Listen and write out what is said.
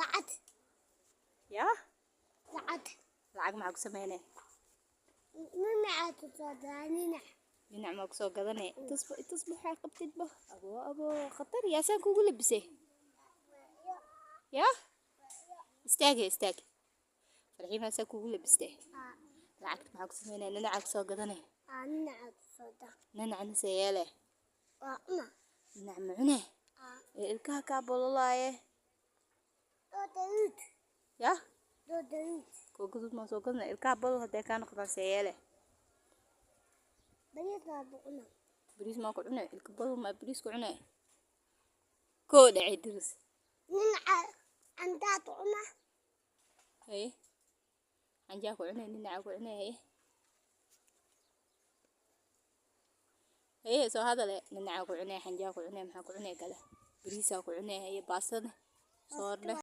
Lacag. Yaa? Lacag. Lacag maxaa ku sameynay? Ninaca tusoo ninac. Dhinac maa kusoo gadanay? Itusba, itusba waxaa qabtidba. Abo abo, khatar yaasaan kugu labisay. Yaa, istaage, istaag. Farxii, maasaa kugu labistay? Lacagta maxaa ku sameynay? Ninaca kusoo gadanay? Ninaca tusoo da. Ninacna see yeele? Waa cuna. Ninac ma cune ee ilkaha kaa bololaaye. Doodaruud. Yaa? Doodaruud. Koo gaduud maa soo gadanay? Ilkaha bolol hadday kaa noqdaan see yeele? Bariis waa cuna. Bariis maa ku cune? Ilka bolol maa bariis ku cune? Koo dhacay diris. Ninaca candaad cuna. Haye, canjaa ku cune, ninaca ku cune. Haye haye, soo hadale. Ninaca ku cune, xanjaa ku cune, maxaa ku cune kale? Bariisaa ku cune. Haye, baastada soor dheh.